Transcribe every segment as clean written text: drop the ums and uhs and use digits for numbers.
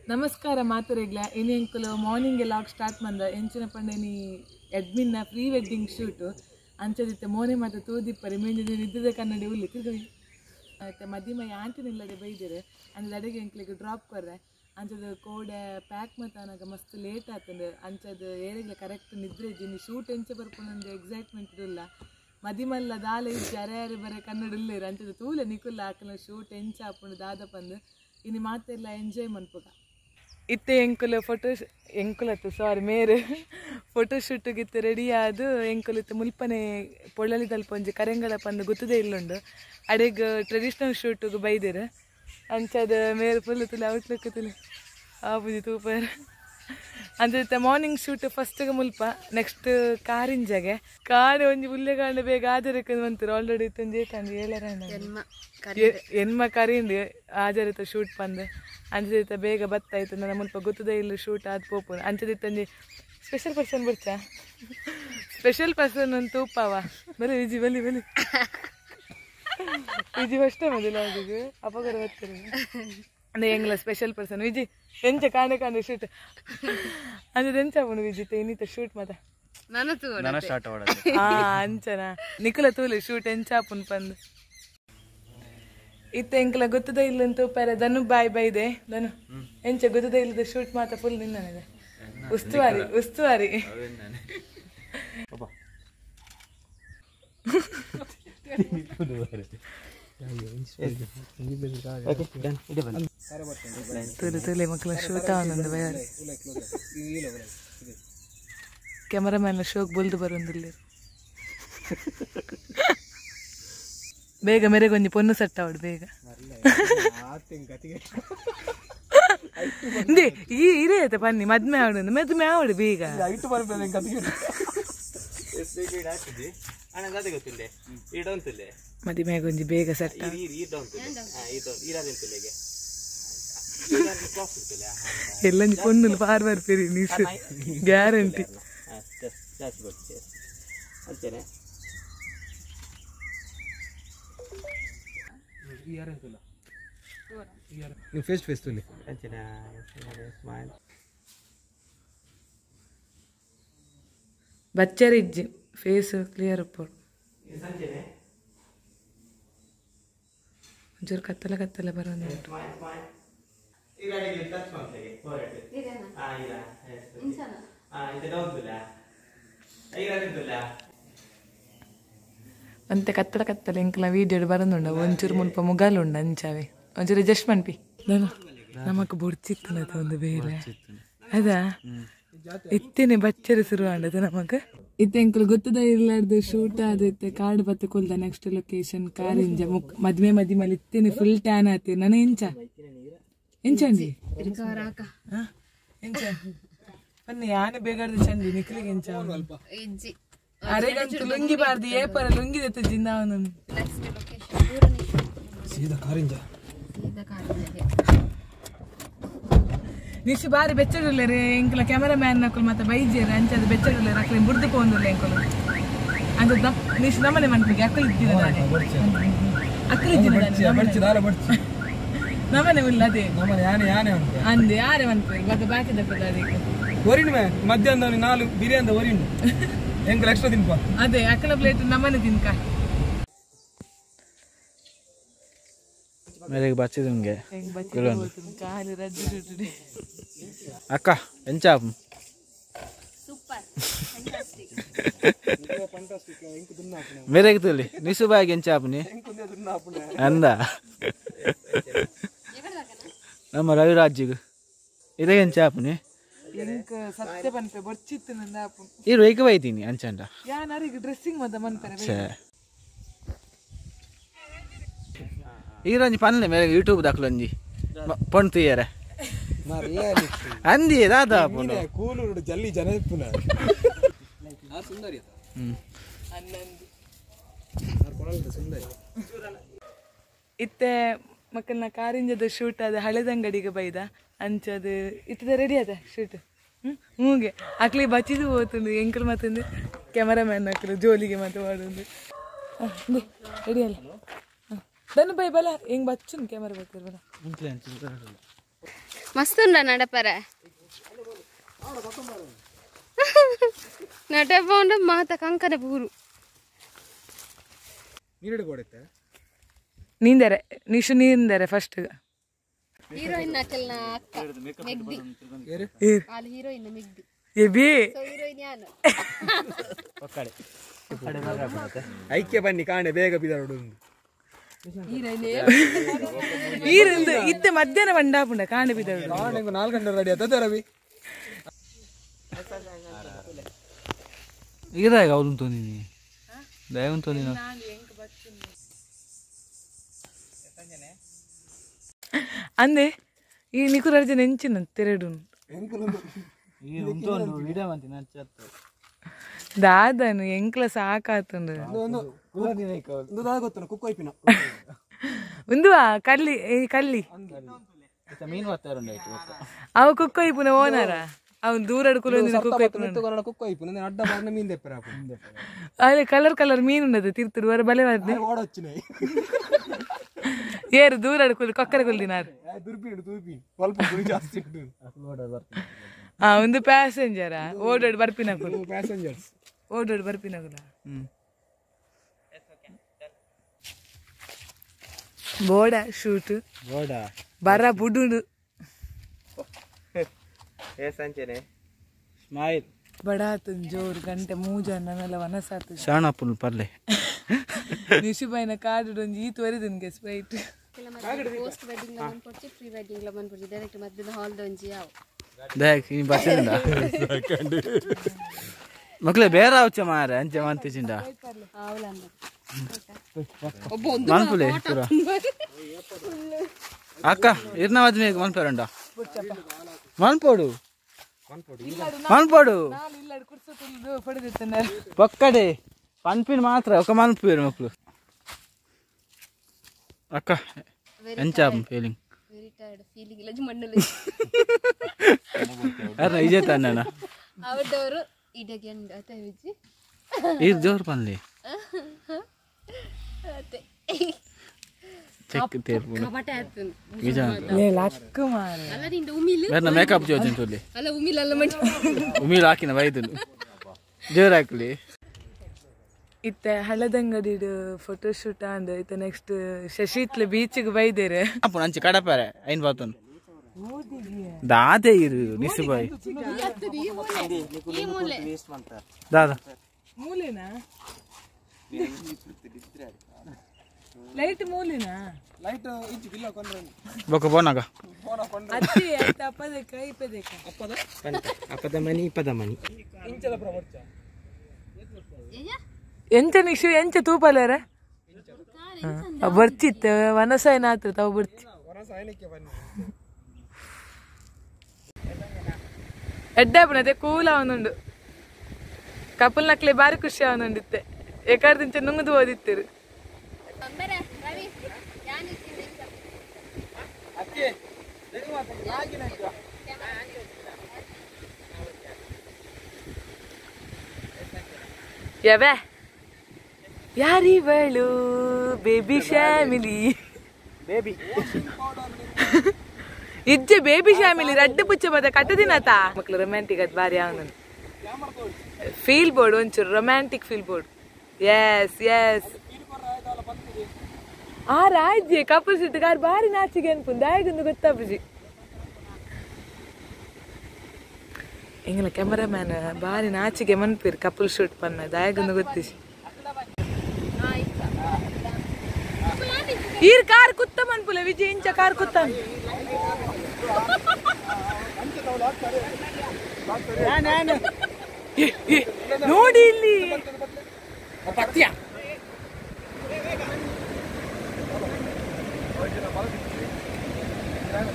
ನಮಸ್ಕಾರ ಮಾತುರೆಗ್ಲ ಇನಿ ಎಂಕುಲು ಮಾರ್ನಿಂಗ್ ಲಾಗ್ ಸ್ಟಾರ್ಟ್ ಮಂದ ಎಂಚಿನ ಪಂಡ ನೀ ಅಡ್ಮಿನ್ನ ಪ್ರೀ ವೆಡ್ಡಿಂಗ್ ಶೂಟ್ ಅಂಚದಿತ್ತೆ ಮೋನೆ ಮಾತ ತೂದಿಪ್ಪರೆ ಮೇಂಜಿನ ನಿದ್ದದ ಕನ್ನಡಿ ಉಲ್ಲಿ ತಿರ್ಗಿ ಆಯ್ತು ಮದಿಮ ಆಂಟಿನಿಲ್ಲದೆ ಬೈದಿರು ಅಂಚದ ಅಡೆಗೆ ಎಂಕ್ಲಿಗೆ ಡ್ರಾಪ್ ಕೊರ್ರೆ ಅಂಚದ ಕೋಡೆ ಪ್ಯಾಕ್ ಮತ್ತಾನಾಗ ಮಸ್ತ್ ಲೇಟ್ ಆತಂದು ಅಂಚದ ಏರೆಗ್ಲ ಕರೆಕ್ಟ್ ನಿದ್ರೆ ಇಜ್ಜಿ ಶೂಟ್ ಎಂಚ ಬರ್ಪುನೊಂದು ಎಕ್ಸೈಟ್ಮೆಂಟ್ ಇಲ್ಲ ಮದಿಮಲ್ಲ ದಾಲ ಇಜ್ಜಿ ಅರೆ ಅರೆ ಬರೆ ಕನ್ನಡ ಇಲ್ಲೇರು ಅಂಚದ ತೂಲೆ ನಿಕುಲ್ಲ ಹಾಕಲ ಶೂಟ್ ಎಂಚ ಆಪುಂಡು ದಾದ ಪಂದು ಇನಿ ಮಾತೆಲ್ಲ ಎಂಜಾಯ್ ಮನ್ಪುಗ ಇತ್ತೆ ಎಂಕುಲು ಫೋಟೋ ಎಂಕುಲತ್ತು ಸಾರಿ ಮೇರು ಫೋಟೋ ಶೂಟಿಗಿತ್ತು ರೆಡಿ ಆದು ಎಂಕುಲು ಇತ್ತು ಮುಲ್ಪನೆ ಪೊಳ್ಳಲಿ ತಲ್ಪ ಒಂಜಿ ಕರೆಂಗಳ ಪಂದು ಗೊತ್ತದೇ ಇಲ್ಲುಂಡು ಅಡೆಗ್ ಟ್ರೆಡಿಷ್ನಲ್ ಶೂಟಿಗೆ ಬೈದಿರು ಅಂಚದ ಮೇರು ಫುಲ್ ತುಲೆ ಔಟ್ಲುಕ್ ತುಲೆ ಆಪುಜಿ ತೂಪರ್ ಅಂಚ ಮಾರ್ನಿಂಗ್ ಶೂಟ್ ಫಸ್ಟ್ಗೆ ಮುಲ್ಪ ನೆಕ್ಸ್ಟ್ ಕಾರಿಂಜಗೆ ಕಾಡು ಒಂಜಿ ಉಲ್ಲೆ ಕಾಂಡ ಬೇಗ ಆಜರಕ್ಕೆ ಬಂತಾರೆ ಆಲ್ರೆಡಿ ಇತ್ತೊಂದು ಏತಂದು ಏಳರ ಎನ್ಮ ಕರಿಂಡು ಆಜರಿತ ಶೂಟ್ ಪಂದು ಅಂಚದಿತ್ತ ಬೇಗ ಬತ್ತಾಯ್ತು ನನ್ನ ಮುಲ್ಪ ಗೊತ್ತದೇ ಇಲ್ಲ ಶೂಟ್ ಆದ್ ಪೋಪು ಅಂಚದಿತ್ತಂಜಿ ಸ್ಪೆಷಲ್ ಪರ್ಸನ್ ಬರ್ಚಾ ಸ್ಪೆಷಲ್ ಪರ್ಸನ್ ಅಂತ ಉಪ್ಪಾವ ಬಲಿ ವಿಜಿ ಬಲಿ ಬಲಿ ವಿಜಿ ಫಸ್ಟ್ ಮೊದಲು ಅದಕ್ಕೆ ಅಪಗರ ಬರ್ತಾರೆ ಅಂದ್ರೆ ಎಂಗ್ಲ ಸ್ಪೆಷಲ್ ಪರ್ಸನ್ ವಿಜಿ ಎಂಚ ಕಾಂಡೆ ಕಾಂಡೆ ಶೂಟ್ ಅಂಚದ ಎಂಚ ಅವನು ವಿಜಿ ಇನ್ನಿತ ಶೂಟ್ ಮಾತ ಅಂಚನ ನಿಕುಲ ತೂಲೆ ಶೂಟ್ ಎಂಚ ಆಪುನ್ ಪಂದು ಇತ್ತೆ ಎಂಕಲ ಗೊತ್ತದ ಇಲ್ಲಂತೂ ಪೆರೆ ಧನು ಬಾಯ್ ಬೈದೆ ಧನು ಎಂಚ ಗೊತ್ತದ ಇಲ್ಲದ ಶೂಟ್ ಮಾತ ಫುಲ್ ನಿನ್ನನಿದೆ ಉಸ್ತುವಾರಿ ಉಸ್ತುವಾರಿ ತುಲೆ ತುಲೆ ಮಕ್ಕಳ ಶೂಟ್ ಅವನೊಂದು ಬಯಾರಿ ಕ್ಯಾಮರಾಮ್ಯಾನ್ ಶೋಕ್ ಬೊಲ್ದು ಬರೊಂದಿಲ್ಲ ಬೇಗ ಮೇರೆಗೊಂಜಿ ಪೊನ್ನು ಸೆಟ್ ಅವಡು ಬೇಗ ಈ ಇರೇ ಆಯ್ತಾ ಪನ್ನಿ ಮದ್ಮೆ ಆವಡು ಮದ್ಮೆ ಆವಡು ಬೇಗ ಮದಿಮೆಗೊಂಜಿ ಬೇಗ ಸೆಟ್ ಎಲ್ಲಂಜಿ ಪೊನ್ನುಲು ಪಾರ್ ಬರ್ಪೇರಿ ನೀಸು ಗ್ಯಾರಂಟಿ ನೀವು ಫೇಸ್ ಫೇಸ್ ತುಲಿ ಬಚ್ಚರಿ ಇಜ್ಜಿ ಫೇಸ್ ಕ್ಲಿಯರ್ ಉಪ್ಪು ಒಂಚೂರು ಕತ್ತಲೆ ಕತ್ತಲೆ ಬರೋದು ಅಂತೆ ಕತ್ತಲ ಕತ್ತಲೆ ಎಂಕಲ ವೀಡಿಯೋ ಬರೋದುಂಡ ಒಂಚೂರು ಮುಲ್ಪ ಮುಗಾಲುಂಡು ಅಂಚಾವೆ ಒಂಚೂರು ಅಡ್ಜಸ್ಟ್ ಮನ್ಪಿ ನಮಕ್ ಬೊಡ್ಚಿತ್ತನದ ಒಂದು ಬೇಲೆ ಅದಾ ಇತ್ತೇನೆ ಬಚ್ಚರಿ ಶುರು ಆಂಡದ ನಮಕ್ ಇತ್ತೆ ಎಂಕುಲು ಗೊತ್ತದ ಇರ್ಲಾರ್ದು ಶೂಟ್ ಆದಿತ್ತೆ ಕಾಡು ಬತ್ತ ಕೊಲ್ದ ನೆಕ್ಸ್ಟ್ ಲೊಕೇಶನ್ ಕಾರಿಂಜ ಮುಕ್ ಮದ್ಮೆ ಮದಿಮಲ್ ಇತ್ತೇನೆ ಫುಲ್ ಟ್ಯಾನ್ ಆತಿ ನಾನು ಎಂಚ ಎಂಚಂಡಿ ಎಂಚ ಬನ್ನಿ ಯಾನೆ ಬೇಗಾರ್ದು ಚಂಡಿ ನಿಕ್ಲಿಗೆ ಎಂಚ ಅರೆಗಂತೂ ಲುಂಗಿ ಬಾರ್ದು ಏಪರ ಲುಂಗಿ ದತ್ತ ಜಿಂದ ಅವನು ಸೀದಾ ಕಾರಿಂಜ ನಿಶು ಬಾರಿ ಬೆಚ್ಚಡುಲ್ಲೇರಿ ಎಂಕಲ ಕ್ಯಾಮರಾ ಮ್ಯಾನ್ ನಕುಲು ಮತ್ತೆ ಬೈಜೇರು ಅಂಚದ ಬೆಚ್ಚಡುಲ್ಲೇರು ಅಕ್ಲೆ ಬುಡ್ದು ಪೋಂದುಲ್ಲ ಎಂಕುಲು ಅಂಚದ ನಿಶು ನಮ್ಮನೆ ಮನ್ಪಿಗೆ ಅಕ್ಕಲು ಇದ್ದಿನ ಅಕ್ಕಲು ಇದ್ದಿನ ನಮ್ಮನೆ ಉಲ್ಲ ಅದೇ ಅಂದೆ ಯಾರೇ ಮನ್ಪಿ ಮತ್ತೆ ಬಾಕಿ ದಕ್ಕದ ಅದಕ್ಕೆ ಒರಿಣು ಮಧ್ಯಾಹ್ನ ನಾಲು ಬಿರಿಯಾನಿ ಒರಿಣು ಎಂಕಲ್ ಎಕ್ಸ್ಟ್ರಾ ತಿನ್ಪ ಅದೇ ಅಕ್ಕಲ ಪ್ಲೇಟ್ ನಮ್ಮನೆ ತಿನ್ಕ ಮೇರೆಗೆ ಬಚ್ಚಿದಂಗೆ ಕಾಲು ರಜ್ಜು ಅಕ್ಕ ಎಂಚ ಸೂಪರ್ ಮೇರೆಗೆ ತುಲಿ ನಿಸು ಬಾಯಿಗೆ ಎಂಚ ಆಪುನಿ ಅಂದ ನಮ್ಮ ರವಿರಾಜ್ಜಿಗೆ ಇದೇ ಎಂಚ ಆಪುನಿ ಸತ್ಯ ಪನ್ಪೆ ಬೊರ್ಚಿತ್ತು ನಂದ ಆಪು ಇರು ಏಕ ಬೈತೀನಿ ಅಂಚಂಡ ಯಾನರಿಗೆ ಡ್ರೆಸ್ಸಿಂಗ್ ಮದ ಮನ್ಪೆರೆ ಈರಂಜಿ ಪನ್ಲೆ ಮೇರೆ ಯೂಟ್ಯೂಬ್ ದಾಖಲೊಂಜಿ ಪೊಣ್ಣು ತೀಯರೆ ಅಂದಿ ದಾದ ಕೂಲೂರು ಜಲ್ಲಿ ಜನ ಇಪ್ಪುನ ಇತ್ತೆ ಮಕ್ಕಳನ್ನ ಕಾರಿಂಜದ ಶೂಟ್ ಅದ ಹಳೆದಂಗಡಿಗೆ ಬೈದ ಅಂಚದು ಇತ್ತದ ರೆಡಿ ಅದ ಶೂಟ್ ಮೂಗೆ ಅಕ್ಲಿ ಬಚ್ಚಿದು ಹೋತುಂಡು ಎಂಕಲ್ ಮತ್ತೊಂದು ಕ್ಯಾಮರಾಮ್ಯಾನ್ ಅಕ್ಲು ಜೋಲಿಗೆ ಮತ್ತೆ ಮಾಡೋದು ರೆಡಿ ಅಲ್ಲ ದನ್ನು ಬೈ ಬಲ ಹೆಂಗ್ ಬಚ್ಚುನ್ ಕ್ಯಾಮರಾ ಬರ್ತಾರೆ ಬಲ ಮಸ್ತ್ ಉಂಡ ನಡಪರೆ ನಡಪೋಂಡ ಮಾತ ಕಂಕನೆ ಪೂರು ನೀರು ಕೊಡುತ್ತೆ ನೀಂದರೆ ನಿಶು ನೀಂದರೆ ಫಸ್ಟ್ ಹೀರೋಯಿನ್ ಅಕಲ್ನ ಅಕ್ಕ ಮೆಗ್ದಿ ಅಲ್ಲಿ ಹೀರೋಯಿನ್ ಮೆಗ್ದಿ ಎಬಿ ಸೊ ಹೀರೋಯಿನ್ ಯಾನು ಒಕ್ಕಡೆ ಐಕ್ಯ ಬನ್ನಿ ಕಾಣೆ ಬೇಗ ಬಿದರೋಡು ಈರಿಂದ ಇತ್ತೆ ಮಧ್ಯಾಹ್ನ ಬಂಡಾಪುಂಡ ಕಾಣೆ ಬಿದರೋಡು ಕಾಣೆ 4 ಗಂಟೆ ರೆಡಿ ಆತದೆ ರವಿ ಇದಾಗ ಅವನು ತೊಂದಿನಿ ದಯವನ್ನು ತೊಂದಿನ ಅಂದೆ ಈ ನಿಕುರರ್ಜನ ಎಂಚಿನ ತೆರಡು ದಾದನು ಎಂಕ್ಲ ಸಾಕಾತುಂಡು ಉಂದುವಾ ಕಲ್ಲಿ ಕಲ್ಲಿ ಅವ ಕುಕ್ಕೊಯ್ಪುನ ಓನಾರ ಅವನು ದೂರ ಅದೇ ಕಲರ್ ಕಲರ್ ಮೀನು ಉಂಡದು ತಿರ್ತುಡು ವರ ಬಲೆ ಬರ್ದೆ ಏರು ದೂರ ಅಡ್ಕುಲು ಕೊಕ್ಕರೆ ಕುಲ್ದಿನಾರು ಒಂದು ಪ್ಯಾಸೆಂಜರ ಓಡೋಡು ಬರ್ಪಿನಕುಲು ಪ್ಯಾಸೆಂಜರ್ಸ್ ಓಡೋಡು ಬರ್ಪಿನಕುಲ ಬೋಡ ಶೂಟ್ ಬೋಡ ಬರ ಬುಡುಂಡು ಸ್ಮೈಲ್ ಬಡಾತನ್ ಜೋರು ಗಂಟೆ ಮೂಜ ನನ್ನೆಲ್ಲ ವನಸಾತು ಶಾಣಪ್ಪನು ಪರ್ಲೆ ನಿಶುಬಾಯಿನ ಕಾಡು ಒಂಜಿ ಈ ತೋರಿದನ್ಗೆ Sprite post wedding ಲ ಮನ್ಪೊಡ್ಚಿ ಪ್ರೀ ವೆಡ್ಡಿಂಗ್ ಲ ಮನ್ಪೊಡ್ಚಿ ಡೈರೆಕ್ಟ್ ಮದ್ದಿನ ಹಾಲ್ ದೊಂಜಿ ಯಾವು ದಯಕ್ ಈ ಬಸ್ಸಿಂದ ಮಕ್ಕಳೇ ಬೇರೆ ಅವಚ್ಚ ಮಾರ ಅಂಚೆ ಮಂತಿಚಿಂಡ ಮನ್ಪುಲೆ ಪೂರ ಅಕ್ಕ ಇರ್ನ ಮದ್ಮೆ ಮನ್ಪೇರಂಡ ಮನ್ಪೋಡು ಮನ್ಪೋಡು ಪಕ್ಕಡೆ ಪನ್ಪಿನ ಮಾತ್ರ ఒక ಮನ್ಪೇರು ಮಕ್ಕಳು ಅಕ್ಕ ಎಂಚ feeling very tired feeling ಇಲ್ಲ ಮಣ್ಣಲ್ಲಿ ಅರ್ನ ಇಜೆ ತಾನ ಅವಡವರು ಇಡಗೆಂಡ ಅತ ವಿಜಿ ಇದು ಜೋರ್ ಪನ್ಲಿ ಅತೆ ಚೆಕ್ ತೇಪು ಕಬಟ ಆತನ್ ನಿಜ ಲೇ ಲಕ್ಕ ಮಾರೆ ಅಲ್ಲ ನಿಂದ ಉಮಿಲ್ ಬೇರೆ ಮೇಕಪ್ ಜೋಜನ್ ತುಲ್ಲಿ ಅಲ್ಲ ಉಮಿಲ್ ಅಲ್ಲ ಮಂಡಿ ಉಮಿಲ್ ಹಾಕಿನ ಬೈದನು ಜೋರ್ ಹಾಕ್ಲಿ ಇತ್ತೆ ಹಳದಂಗಡಿಡು ಫೋಟೋ ಶೂಟ್ ಅಂದ ಇತ್ತೆ ನೆಕ್ಸ್ಟ್ ಶಶಿತ್ಲ ಬೀಚಿಗೆ ಬೈದೇರೆ ಅಪ್ಪು ಅಂಚೆ ಕಡಪಾರೆ ಐನ್ ಬಾತನ್ ದಾದೆ ಇರು ನಿಸುಬಾಯಿ ದಾದಾ ಮೂಲೆನಾ ಲೈಟ್ ಮೂಲೆನಾ ಲೈಟ್ ಇಜ್ಜಿ ಬಿಲ್ಲ ಕೊಂಡ್ರೆ ಬೊಕ ಬೋನಾಗ ಅತ್ತಿ ಆಯ್ತ ಅಪ್ಪದಕ್ಕ ಇಪ್ಪದಕ್ಕ ಅಪ್ಪದ ಮನಿ ಇಪ್ಪದ ಮನಿ ಇಂಚದ ಪ್ರವರ್ಚ ಎಂಚ ನಿಶು ಎಂಚ ತೂಪಲೇರ ಬರ್ತಿತ್ತು ವನಸಾಯನ ಆತ್ರ ತಾವು ಬರ್ತಿ ಎಡ್ಡಾಪುನತೆ ಕೂಲ ಅವನುಂಡು ಕಪಲ್ ನಕ್ಲೆ ಬಾರಿ ಖುಷಿ ಅವನುಂಡಿತ್ತೆ ಏಕಾರ್ದಿಂಚ ನುಂಗುದು ಓದಿತ್ತಿರು ಯವೆ ಯಾರಿವಳು ಬೇಬಿ ಶ್ಯಾಮಿಲಿ ಬೇಬಿ ಇಜ್ಜೆ ಬೇಬಿ ಶ್ಯಾಮಿಲಿ ರಡ್ಡು ಪುಚ್ಚ ಬದ ಕಟ್ಟದಿನತ ಮಕ್ಳು ರೊಮ್ಯಾಂಟಿಕ್ ಅದು ಬಾರಿ ಅವನು ಫೀಲ್ ಬೋರ್ಡ್ ಒಂಚೂರು romantic feel board. Yes yes ಆ ರಾಜ್ಯ ಕಪಲ್ ಸಿಟ್ಟು ಬಾರಿ ನಾಚಿಗೆ ಅನ್ಪುಂದು ದಾಯಗೊಂದು ಗೊತ್ತಾಪುಜಿ ಎಂಗಲ ಕ್ಯಾಮರಾಮ್ಯಾನ್ ಬಾರಿ ನಾಚಿಗೆ ಮನ್ಪಿರ್ ಕಪಲ್ ಶೂಟ್ ಪನ್ನ ದಾಯಗೊಂದು ಗೊತ್ತಿಸಿ ಈರ್ ಕಾರ್ ಕುತ್ತ ಮನ್ಪುಲ ವಿಜಯ್ ಇಂಚ ಕಾರ್ ಕುತ್ತ ನೋಡಿ ಇಲ್ಲಿ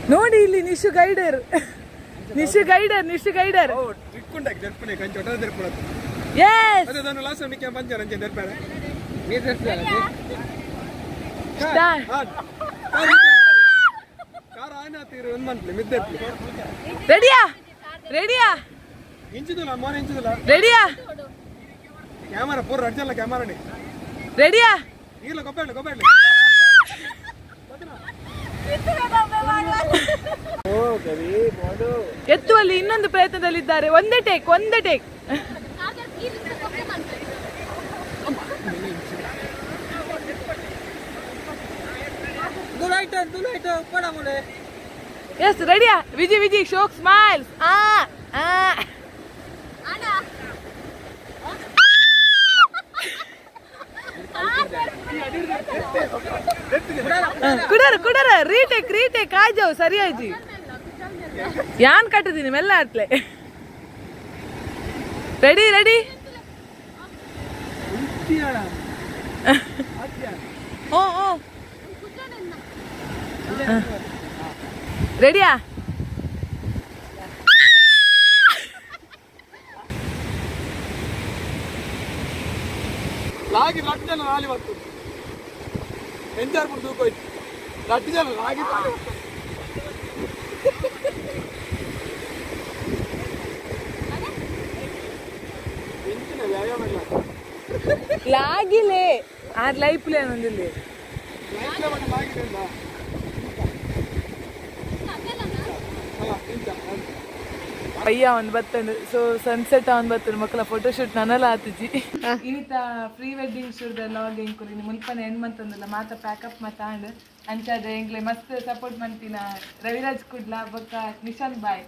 ನೋಡಿ ಇಲ್ಲಿ Nishu guider Nishu guider Nishu guider yes ರೆಡಿಯಾ ರೆಡಿಯಾ ರೆಡಿಯಾ ಕ್ಯಾಮರಾ ಪೂರ ಅಡ್ಜಲ್ಲ ಕ್ಯಾಮರಾನೇ ರೆಡಿಯಾ ನೀರ್ಲ ಕೊಬ್ಬೆಡ್ಲಿ ಕೊಬ್ಬೆಡ್ಲಿ ಎತ್ತುವಲ್ಲಿ ಇನ್ನೊಂದು ಪ್ರಯತ್ನದಲ್ಲಿದ್ದಾರೆ. ಒಂದೇ ಟೇಕ್, ಒಂದೇ ಟೇಕ್. ಎಸ್, ರೆಡಿಯಾ? ವಿಜಿ ವಿಜಿ ಶೋಕ್ ಸ್ಮೈಲ್ಸ್. ಆ ಆ ಕುಡರ ಕುಡರ ರೀಟೇಕ್ ರೀಟೇಕ್ ಆಜಾವ್ ಸರಿಯಾಜಿ. ಯಾನ್ ಕಟ್ಟಿದ್ದೀನಿ ಮೆಲ್ಲ ಆತ್ಲೆ. Ready ready. ಓ ಓ ರೆಡಿಯಾ? ಲಾಗಿ ಲಟ್ಟು ಜನ ನಾಲಿ ಬರ್ತದೆ ಎಂಜಾರ್ ಪುಡ್ ತೂಕೋಯ್ತು ಲಟ್ಟು ಜನ ಲಾಗಿ ವ್ಯಾಯಾಮ ಇಲ್ಲ ಲಾಗಿಲೇ ಆರ್ ಲೈಫ್ಲೇ ಅನ್ನೊಂದಿಲ್ಲ. ಅಯ್ಯ ಒಂದು ಬತ್ತಂಡು ಸೊ ಸನ್ಸೆಟ್ ಒಂದು ಬತ್ತಂಡು ಮಕ್ಕಳ photoshoot ನನ್ನಲ್ಲ ಆತಿಜಿ. ಇನ್ನಿತ pre wedding shoot log ಎಂಕುಲು ಇನ್ನು ಮುಲ್ಪನ ಎಂಡ್ ಮಂತಂದಲ್ಲ ಮಾತ ಪ್ಯಾಕಪ್ ಮಾತಾಂಡ್ ಅಂಚಾದ ಎಂಕ್ಲೆ ಮಸ್ತ್ ಸಪೋರ್ಟ್ ಮಂತಿನ ರವಿರಾಜ್ ಕುಡ್ಲ ಬೊಕ್ಕ ನಿಶಾಂತ್ ಬಾಯ್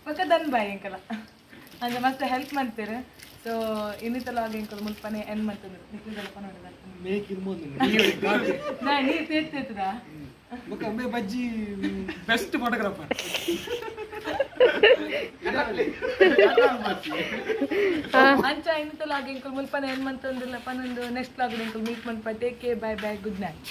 ಬೊಕ್ಕ ದನ್ ಬಾಯ್ ಎಂಕಲ ಅಂಚ ಮಸ್ತ್ ಹೆಲ್ಪ್ ಮಾಡ್ತೀರ. ಸೊ ಇನ್ನಿತ ಲಾಗ್ ಎಂಕುಲು ಮುಲ್ಪನೆ ಎಂಡ್ ಮಂತಂದ್ರು. ನೀರು ತೇರ್ತದ ಬಜ್ಜಿ ಬೆಸ್ಟ್ ಫೋಟೋಗ್ರಾಫರ್. ಅಂಚ ಇನ್ನಿತ ಲಾಗ್ ಎಂಕುಲು ಮುಲ್ಪನೆ ಎಂಡ್ ಮಂತಂದಿಲ್ಲ ಪನ್ನೊಂದು ನೆಕ್ಸ್ಟ್ ಲಾಗ್ ಎಂಕುಲು meet ಮನ್ಪ. Take care, bye bye, good night.